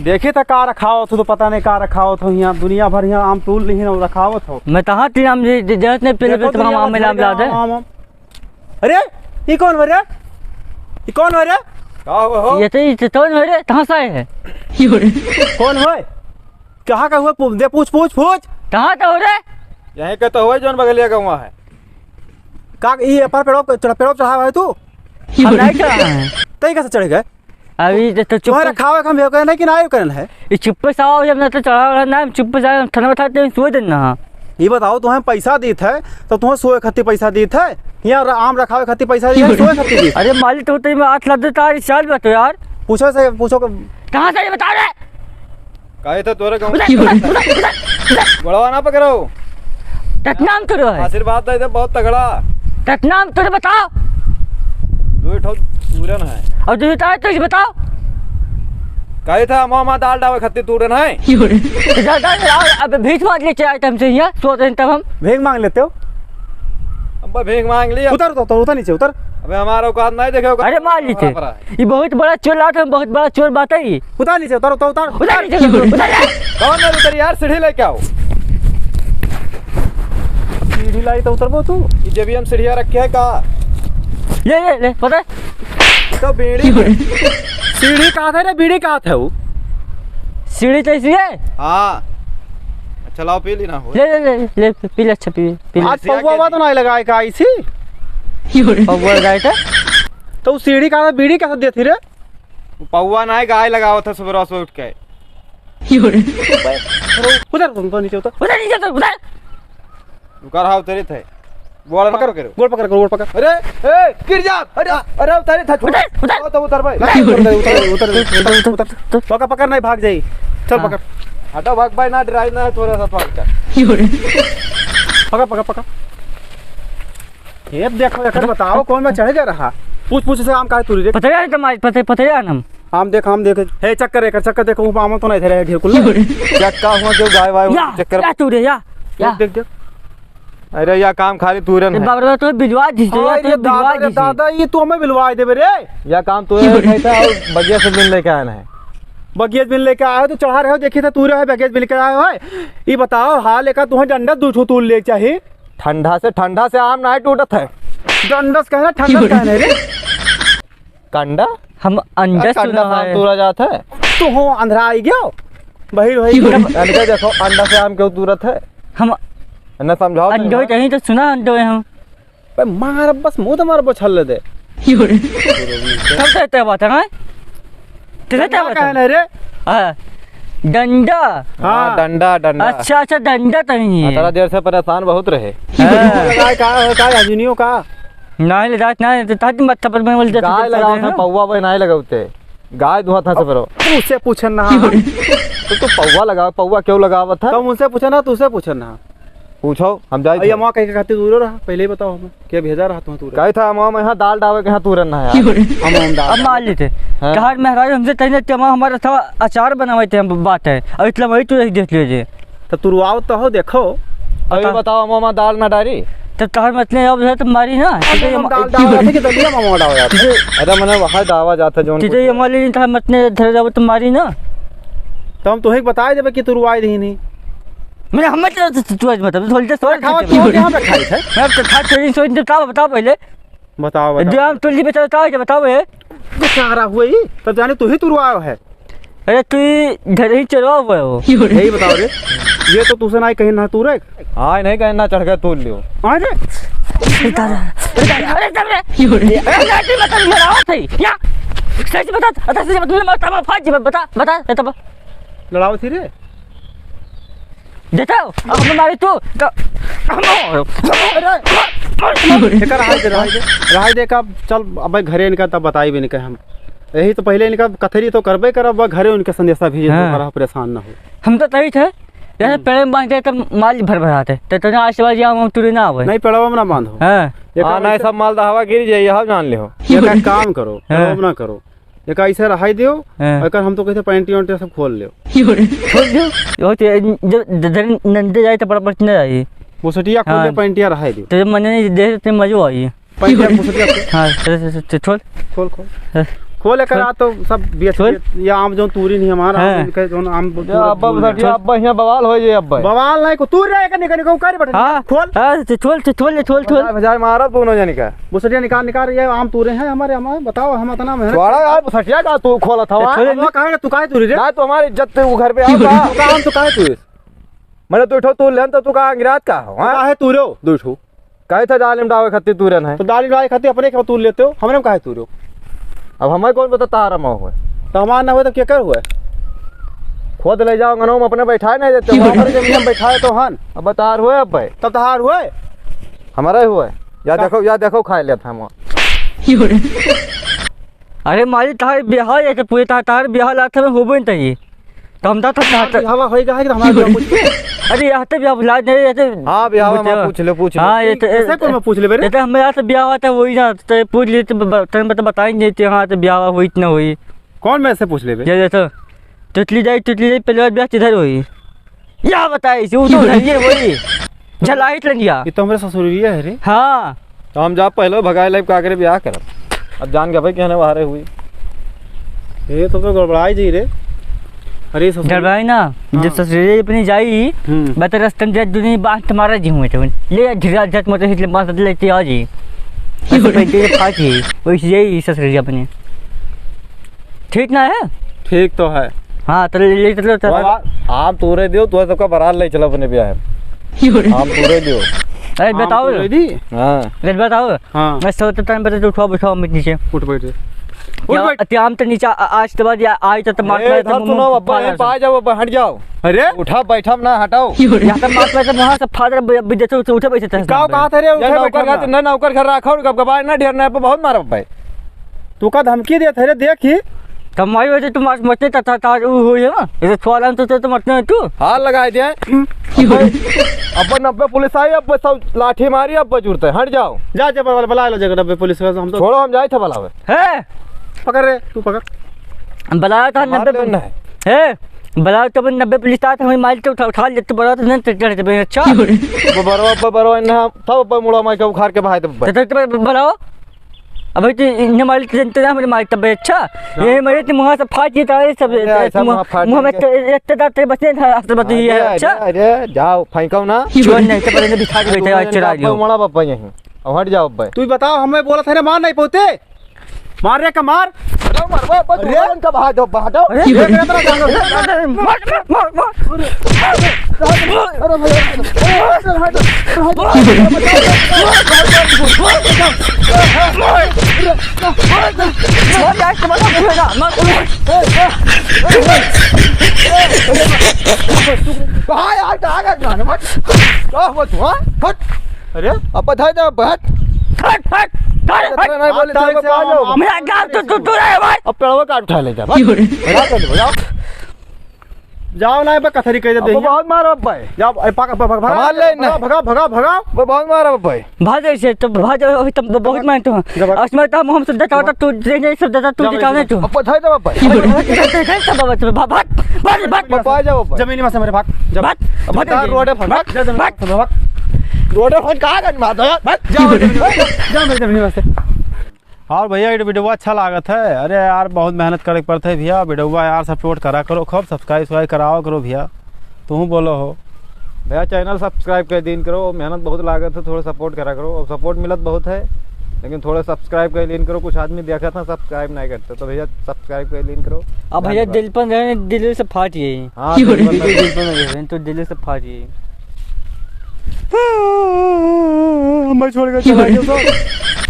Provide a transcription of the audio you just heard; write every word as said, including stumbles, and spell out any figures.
देखे त का रखावत हो, तो पता नहीं का रखावत हो। यहाँ दुनिया भर यहाँ आम तूल लिहिन और रखावत हो। मैं कहाँ तीन आम जे, जे, जरूरत नहीं, पहले देखो तो हम दुनिया आम भर में नाम के ला दे। आम, आम, आम। अरे, ये कौन हो रे? ये कौन हो रे? का हो, हो? ये तो, ये तो कौन हो रे? कहाँ से आए हैं? कौन हो? कहाँ का हुआ? पू-, दे, पूछ, पूछ, पूछ। कहाँ का हो रे? यहीं का तो हो, जौन बगलिया का हुआ है। का, ये पर पेड़ों पे चढ़ा, पेड़ों पे चढ़ा हुआ है तू? हम नहीं चढ़ा है। तई कैसे चढ़ गए? अभी तो, तो चुप तुम्हारा कर। खावे का हम भेव करन है कि ना करन है? ये चुप्पे से आओ, जब ना तो चढ़ा रहा ना, हम चुप्पे से आए, हम ठंड में था, तो सोए देना। ये बताओ, तुम्हें पैसा दीत है, तो तुम्हें सोए खातिर पैसा दीत है? यहाँ र-, आम रखावे खातिर पैसा दीत है, सोए खातिर दीत है? अरे मालिक, तो तेरे में हाथ लग देता है, साल बात हो यार। पूछो से, पूछो को। कहाँ से ये बता रहे? काहे था तोरे गाँव उधर, में? उधर, उधर, उधर, उधर। गोड़वा ना पकड़ो। रतनाम तुरो है। आशीर्वाद दे दे बहुत तगड़ा। रतनाम तुरो बताओ। दो ठो तूरन है। और जो बताओ तो इसे बताओ। काहे था मामा दाल डावे खत्ती तूरन है। तो जा, जा, जा, अब भीख मांग लेते आए तुमसे यहाँ, सो दिन तब हम। भीख मांग लेते हो? अब भीख मांग लिया। उतर, उतर, उतर, उतर नीचे, उतर। अबे हमारा औकात नहीं देखे, औकात अरे मार लीजिए। हमारा परा है। ये बहुत बड़ा चोर लात है, बहुत बड़ा चोर बात है ये। उतार नीचे, उतार, उतार, उतार। उतार नीचे, उतार। कौन है उधर यार, सीढ़ी लेके आओ। सीढ़ी लाई तो उतरबो तू। ये जब भी हम सीढ़िया रखे है का? ले, ले, ले, पता है? तो बीड़ी। सीढ़ी कहाँ था रे, बीड़ी कहाँ था वो? सीढ़ी तो इसी है। हाँ। अच्छा लाओ पी ली ना हो। ले, ले, ले, ले, पी ले, अच्छा पी, पी ले। आज पौवा तो नहीं लगाए का इसी? पौवा लगाए का? तो वो सीढ़ी कहाँ था, बीड़ी कैसे देती रे? पौवा ना है, गाय लगावत है सुबह सुबह उठ के। उधर तुम तो नीचे उतर। उधर नीचे उतर, उधर। रुका रहा, उतरे थे। गोड़ पकड़, पकड़। गोड़ पकड़, गोड़ पकड़। अरे, ए, गिर जा। अरे, अरे, उतरे था, छोड़। उधर, उधर। उतर, उतर भाई। उधर, उतर, उतर, उतर, उतर, उतर। पकड़, पकड़, नहीं भाग जाई। चल हाँ। पकड़। हटो, भाग भाई, ना डराई ना है, थोड़ा सा भाग जा। पकड़, पकड़, पकड़। ये देखो, एकर बताओ, कौन में चढ़ गया रहा? पूछ, पूछ से आम काहे तूरी रे? पतरिया है तुम्हारी, पत-, पतरिया है ना हम। आम देख, आम देख। हे, चक्कर एकर, चक्कर देखो, ऊपर आम तो नहीं धरे है, ढेर कुल। चक्का हुआ जो गाय वाय या, चक्कर। या तू रे, या, या। देख, देख, देख। अरे, या काम खाली तूरन ए, है। बाबा, तो बिलवा दी, तो या अरे, तो बिलवा दादा रे, दी। दादा, ये तू हमें बिलवा देबे रे। या काम तूरन है, था और बगिया से बिन लेके आना है। बगिया से बिन लेके आए हो, तो चढ़ा रहे हो, देखिए था तूरे है, बगिया से बिन लेके आए हो। ये बताओ, हाल एका तुम्हें डंडा दू ठो तूर ले चाहिए। ठंडा से, ठंडा से आम नाहीं टूटत है। डंडस कहना, ठंडस कहने रे। कंडा? हम अंडस अरे, कंडा सुना से आम है। तूरा जात है। तू हो अंधरा आई गयो? बहिर होई। इनका देखो, अंडा से आम क्यों तूरत है? हम इन्हें समझाओ तो अंडो यार। कहीं तो सुना अंडो है हम। बे मार बस मुंह तो मार बछल ले दे। तब तो इतने बात है, हाँ? तेरे क्या बात है? कहने रे? हाँ, डंडा। हाँ, हाँ। डंडा, डंडा। अच्छा, अच्छा, डंडा तो नहीं है। इतना देर से परेशान बहुत रहे। हाँ। लगाए का, का, अजुनियो का? नहीं, ले जात नहीं, तो ताकि मत थप्पड़ में बोल दे, गाय तो लगाओ था, ना। पौवा भाई नहीं लगाते। गाय दुहा था से परो। तू उससे पूछन ना। तो तू पौवा लगाओ, पौवा क्यों लगावत है? तो उनसे पूछे ना, तू उससे पूछन ना। पूछो, हम जाई अरे, थे। अम्मा कहे के खातिर दूर रहा, पहले ही बताओ हमें, के भेजा रहा तुम दूर? कहे था, अम्मा, मैं यहाँ दाल डावे के यहाँ तूरन ना यार। हम, हम दाल अब मान लेते। हाँ। कहा, "मेहरारू हमसे तैने तेमा हमारा था अचार बनावे थे, हम बात है। अब इतना वही तू रही देख लीजिए।" तो तुरवाओ तो हो, देखो। अभी बता। बताओ, अम्मा, दाल ना डारी? तो तहर मतलब अब है तो मारी ना। अरे, तो हम दाल डाल रहा था कि दलिया में डाल रहा था। अरे, मैंने वहाँ डावा जाता जो तो ये हमारे लिए था, मतलब धर जाओ तो मारी ना। तो हम तुम्हें बताए देबे कि तुरवाए दही नहीं। मैंने हम मतलब तो तू आज मतलब थोड़ी देर सोच अरे खावा लेते क्यों हैं। क्या हम रखा है? मैं तो खा तेरी सोच तो बताओ, बताओ पहले। बताओ, बताओ। जो हम तुलसी पे चलता है, बताओ ये। बेचारा हुआ ही, तब जाने तू ही तुरवाओ है। अरे तू ही घर ही चलवा हुआ हो। यही बताओ रे, ये तो तुझसे ना ही कहीं ना तू रे। हाँ, नहीं कहीं ना चढ़ के तूर लियो। हाँ रे। अरे, अरे, अरे, अरे, अरे, अरे, अरे, मत लड़ाओ थे, या। सच बता, अच्छा, सच बता, मैं तब फाड़ जी, बता, बता, ये तब। लड़ाओ थी रे। देता हो? अब हमें मारी तू, तो, हम, अरे, एकर रहाई दे, रहाई दे, रहाई दे, का चल, अब घरे इनका तब बताई भी नहीं कहे हम। यही तो पहले इनका कथरी तो करबे करब, अब घरे उनके संदेशा भेजे, हाँ। हमारा परेशान ना हो। हम तो तभी थे, जैसे हम्म। पेड़े में बांधते तो माल भर भराते, तो तने आशीर्वाद या हम तुरी ना आवे। नहीं, पेड़वा में ना बांधो। हाँ। ये हाँ, काम नहीं, ऐसे सब माल दहावा गिर जाए, यह जान लिहो। ये का काम करो, हाँ। पेड़वा में ना करो। एक ऐसे रहाई दियो, हाँ। अगर हम तो कहते पैंटी वैंटी सब खोल लियो। खोल दियो। वो तो जब द-, द-, नंदे जाए तो बड़ा बचने जाए। मुसटिया खोल हाँ। ले, पैंटिया रहाई दियो। तो जब मने नहीं दे, तो मजो आई। पैंटिया मुसटिया खोल। हाँ, चल, चल, चल, चल, खोल। खोल, खोल। हाँ। खोल एकर खोल। आ तो सब बेच खोल। दिए। ये आम जौन तूरी नहीं हमारा, आम हाँ। इनके जौन आम तूरे अब्बा भूल गए। बसटिया, अब्बा हियाँ बवाल होइ जाए अब्बा। बवाल नहीं को तूर रहे, एकर निकल, निकल कर बैठे। हाँ। खोल। हाँ, तो खोल, तो खोल, तो खोल, खोल। भजाए, भजाए मारब दोनों जनी का। बुसटिया निकाल, निकाल, ये आम तूरे हैं हमारे, हमारे, बताओ, हम इतना मेहनत छोड़ा यार, बुसटिया का तू खोलत हवा? तो खोल। अब कहा है, तू काहे तूरी रे? ना, तो हमारी इज्जत ते उ घर पे आवा। तो काम तो काहे तूरे? मैंने दो ठो तूर लेन, तो तू का अंगिरात का हो, हाँ? काहे तूरे हो? दो ठो। काहे था डालिम डावे खातिर तूरन है? तो डालिम डावे खातिर अपने खेत तूर लेते हो, हमरे में काहे तूरे हो? अब हमें कौन पता तारा में हुए। तो हमार ना हुए तो केकर हुए? खुद ले जाओ, अंगनों में अपने बैठाए नहीं देते हो। हमारे जमीन में बैठाए तो हन। अब तार हुए अब भाई। तब तार हुए? हमारा ही हुए। या का? देखो, या देखो, खाए लेत हम। अरे मालिक, तार बिहाव, ये तो पूरे तार, तार बिहाव लात में होबे नहीं चाहिए। तो हम तो, तो, तो, बिहावा होई गया है कि हमारा बिहावा पूछ के? अरे, यहाँ तो बिहावा भुला दे, ये तो हाँ, बिहावा पूछ में लो। पूछ लो, पूछ लो। हाँ, ये तो, ऐसे कौन में पूछ लेबे रे? ये तो हमें यहाँ से बिहावा था, वही ना, तो पूछ लिए, तो ब-, ब-, तुम तो बताएंगे, तो यहाँ से बिहावा हुई कि ना हुई। कौन में से पूछ लेबे? ये, ये तो, तितली जाई, तितली जाई, पहले बार बिहावा किधर हुई? या बताई, वो तो उधर ये वही। झलाहित लंगिया। ये तो हमरे ससुरिया है रे। हाँ। तो हम जा पहले भगाए लाइब का करे बियाह करब। अब जान गए भाई कहने बाहरे हुई। ये तो, तो गड़बड़ाई जी रे। अरे ससुर। गड़बड़ाई ना, हाँ। जब ससुरिया अपनी जाई, हम्म। बता रस्ते में दुनिया बांध तुम्हारा जी हुए थे। ले धीरे झट मोटे हिट ले बांध लेते आ जी। ऐसे पहले फाट ही, वैसे यही ससुरिया अपनी। ठीक ना है? ठीक तो है। हाँ, तो ले, ले चलो, चलो। आम तूरे दियो, तू सबका बरात ले चलो अपने ब्याह में। आम तूरे दियो। अरे, आम बताओ। तूरे दी? हाँ। अरे, बताओ। हाँ। मैं सोचता था, बता, उठो, बैठो, मत नीचे। उठ बैठे। उठ क्या, बैठ। अति आम तो नीचे आ-, आज के बाद या आज तो, तो मार ए, मारे तो इधर मुंह सुनो, में अब्बा, फाड़ यहीं दे। पाए जाओ, अब्बा, हट जाओ। अरे? उठा, बैठा ना, हटाओ। यहाँ तो मार मारे तो वहाँ से फाड़ दे, ब-, ब-, जैसे उठे, उठे बैठे थे। का कहा था रे, ये उठे नौकर बैठा घर, ना। ना, नौकर घर रखो, गबगबाए ना, ढेर ना, बहुत मारब भाई। तू का धमकी देत है रे, देख ही। त माई वजह तू मार मरते त, त, त, उ होई है ना। इसे छोड़ा तो, तो, तो मरते है तू। हाथ लगाए दे। अब्बे, अब्बे नब्बे पुलिस आई, अब्बे सब लाठी मारी, अब्बे जुड़ते हैं। हट जाओ। जा, जा, बुला, बुला लो, जगह नब्बे पुलिस वाला, हम तो छोड़ो, हम जाए थे बुलावे। है? पकड़ रे, तू पकड़। बुलाया था मार नब्बे ले पुलिस। उन्हें। है? बुलाया तो नब्बे पुलिस था, हमें मार के उठा, उठा लेते, बुलाया तो नहीं, चढ़ जाते, अच्छा। वो बरवा, अब्बे बरवा, इन्हें सब अब्बे मुड़ा मार के उखाड़ के बहाए दे। तो, तो, तो बुलाओ। अबे तो इन्हें मालिक जनते ना, हमरे मालिक तबे अच्छा। हाँ। ये मरे तो मुँह से फाट के तारे सब, अरे, ऐसा मुँह, मुँह फाट मुँह में के। तो एक तो दांत बचे ना, रास्ते बचे ये अरे, है, अच्छा। अरे, अरे, जाओ, फेंको ना। छोड़ नहीं, तो पहले बिठा के बैठे, तुम अच्छा, राजू। मड़ा बापा यहीं। अब हट जाओ, अब्बे। तू ही बताओ, हमें बोला था ना, मार नहीं पोते। मार रे, का मार। अरे, मार, वो, वो, अरे। वो, उनका बाहर दो, बाहर दो। अरे। ये मेरा तरह जानो। मार, मार, मार, मार। अरे भाई, अरे, अरे, हट, हट, हट। कहाँ यार, कहाँ गया जाने, हट। क्या हुआ तू, हाँ? हट। अरे? अब बता दे, अब हट। हट, हट, हट, हट। इतना नहीं बोले, आप तो टाइम से आ जाओ। मेरा गाल तो तू, तू रहे भाई। अब पेड़वा काट उठा ले जा, भाग। भगा कर ले, भगाओ। जाओ ना, बे कथरी कह दे अब दे। बहुत मारो अब भाई। जाओ, ए, पक-, पक-, पक-, भगा, संभाल ले ना। भगा, भगा, भगा, भगा। वो बहुत मारो अब भाई। भाग ऐसे तो, भाग जाओ, अभी तो बहुत मारते हो। जब आज मैं तो हम सब देता होता, तू दे दे, सब देता, तू जाओ, दिखाओ ना तू। अब बधाई दो अब भाई। भाग, भाग, भाग, भाग। बाबा आ जाओ अब भाई। जमीन में से मेरे भाग। जब भाग, भाग, भाग, रोड है, भाग। जा जमीन में से भाग। रोड है, भाग, कहाँ गन मार दो यार, भाग। जाओ जमीन में से, जाओ मेरे जमीन में से। और भैया, ये वीडियो अच्छा लागत है। अरे यार, बहुत मेहनत करे के पड़त है भैया। वीडियो यार support करा करो, खूब subscribe, subscribe करावा करो भैया। तुहूँ बोलो हो। भैया, channel subscribe कर दीन करो, मेहनत बहुत लागत है, थोड़ा support करा करो। अब support मिलत बहुत है, लेकिन थोड़ा subscribe कर दीन करो। कुछ आदमी देखत है, subscribe नहीं करते, तो भैया, subscribe कर दीन करो। अब भैया, धन्यवाद। दिल पर रहे, दिल से फाट गई। हाँ, दिल पर दिल, दिल पर रहे, तो दिल से फाट गई। हमें छोड़ के चला गया सब।